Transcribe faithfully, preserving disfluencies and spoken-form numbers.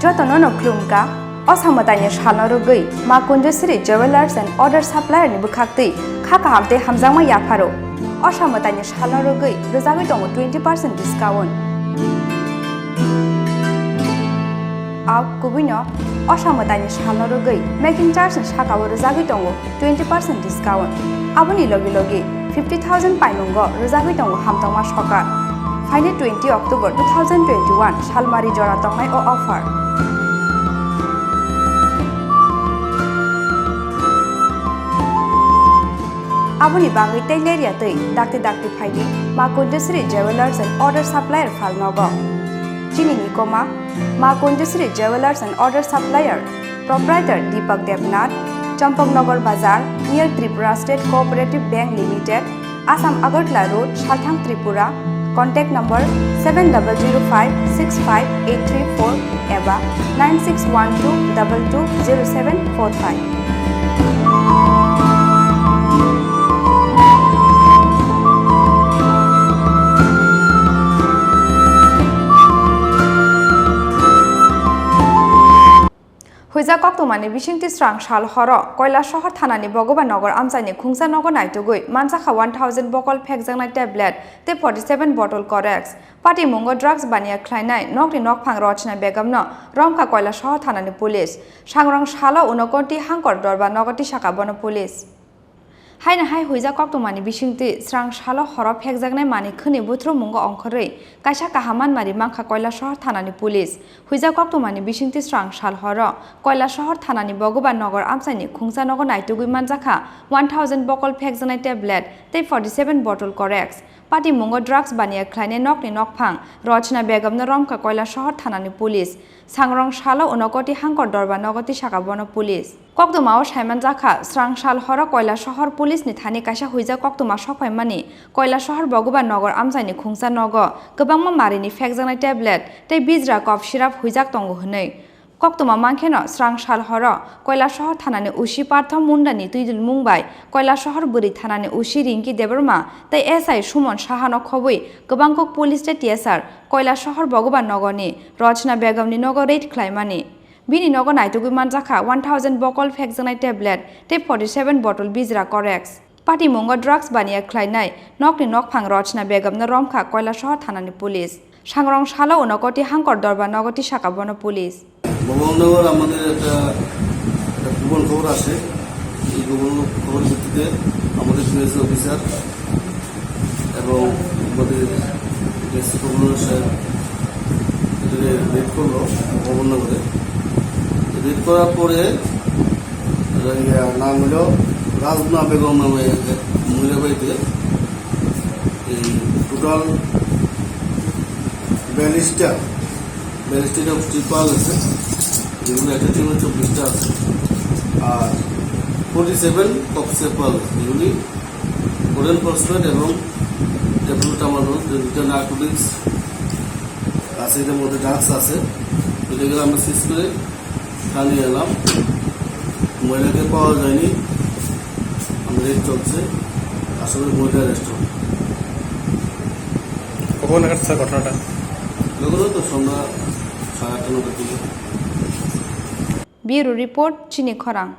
Jotono no khulumkha, o samwtaini salno rwgwi Ma Kunjasri Jewellers and Other Supplier ni bwkhaktwi kha kaham tei hamjakma yapharo. O samwtaini salno rwgwi rwjagwi tongo twenty percent discount. Au kubuino o samwtaini salno rwgwi making charge ni sakao rwjagwi tongo twenty percent discount. Aboni logi logi fifty thousand paimungo rwjagwi tongo hamtokma sokar. Phaini twenty October two thousand twenty-one salmari jora tongnai o offer. Aboni bagwi tei lerya twi dakti dakti phaidi Ma Kunjasri Jewellers and Other Supplier phalnogo. Chini nikoma Ma Kunjasri Jewellers and Other Supplier, Proprietor Deepak Debnath, Champaknagar Bazar, near Tripura State Cooperative Bank Limited, Assam Agartala Road, Salthang, Tripura. Contact number seven double zero five six five eight three four eba nine six one two double two zero seven four five. Huijak koktwmani bisingtwi srang sal horo Koilasohor thanani Bhagobanagar amchaini khungsa nogo naitugwi manjakha one thousand bokol phekjaknai tablet tei forty seven bottle Corex. Patimungo drugs baniya khlainai nokni nokphang Rochna Begumno romkha Koilasohor thanani police. Sangrong salo Unakoti Hangkor Dorba nogo tisakha bono police. Haino hai huijak koktwmani bisingtwi srang salo horo phekjaknai manwi khwnwi buthurumungo ongkhorwi kaisa kaham manmari mankha Koilasohor thanani police. Huijak koktwmani bisingtwi srang sal horo Koilasohor thanani Bhagobanagar amchaini khungsa nogo naitugwi manjakha one thousand bokol phekjaknai tablet tei forty seven bottle Corex. Patimungo drugs baniya khlainai nokni nokphang Rochna Begumno romkha Koilasohor thanani police. Sangrong salo Unakoti Hangkor Dorba nogo tisakha bono police. Koktwmao saimanjakha, srang sal horo Koilasohor police ni thani kaisa huijak koktwma sokphaimani Koilasohor Bhagobanagar amchaini khungsa nogo kwbangma marini phekjaknai tablet tei bijra cough syrup huijak tongo hwnwi. Koktwma mankheno srang sal horo Koilasohor thanani O C Partham Mundani twidulmung bai Koilasohor bwrwi thanani O C Rinki Debbarma tei S I Sumon Sahano khobwi kwbangkuk police tei T S R Koilasohor Bhagobanagarni Rochna Begumni nogo raid khlaimani. Bini nogo naitugwi manjakha one thousand bokol phekjaknai tablet tei forty seven bottle bijra Corex. Patimungo drugs baniya khlainai nokni nokphang Rochna Begumno romkha Koilasohor thanani police. Sangrong salo Unakoti Hangkor Dorba nogo tisakha bono police. ভবননগর আমাদের একটা, একটা গোপন খবর আসে। এই গোপন খবরের ভিত্তিতে আমাদের পিএসও অফিসার এবং আমাদের ডিএসপি কমিশনার সাহেব এটাকে রেড করলো ভবননগরে। রেড করার পরে, ইয়া, নাম হলো রাজনা বেগম নামে এক মহিলা বাড়িতে এই টোটাল বিয়াল্লিশটা, বিয়াল্লিশটা ট্রিপাল আছে, যেগুলো একটা টিমে চব্বিশটা আছে, আর ফোর্টি সেভেন কক্সেপাল, যেগুলি কোডেন ফসফেট এবং ট্যাবলেট ট্রামাডোল, যে দুটো নার্কোটিক্স আছে, এটার মধ্যে ড্রাগস আছে, এটাকে আমরা সিজ করে থানায় এলাম। মহিলাকে পাওয়া যায়নি, আমরা রেড চলছে, আশা করি মহিলা অ্যারেস্ট হবে। কখন নাগাদ স্যার ঘটনাটা? ঘটনা তো সন্ধ্যা সাড়ে আটটা নটার দিকে। Bureau report, Chini Khorang.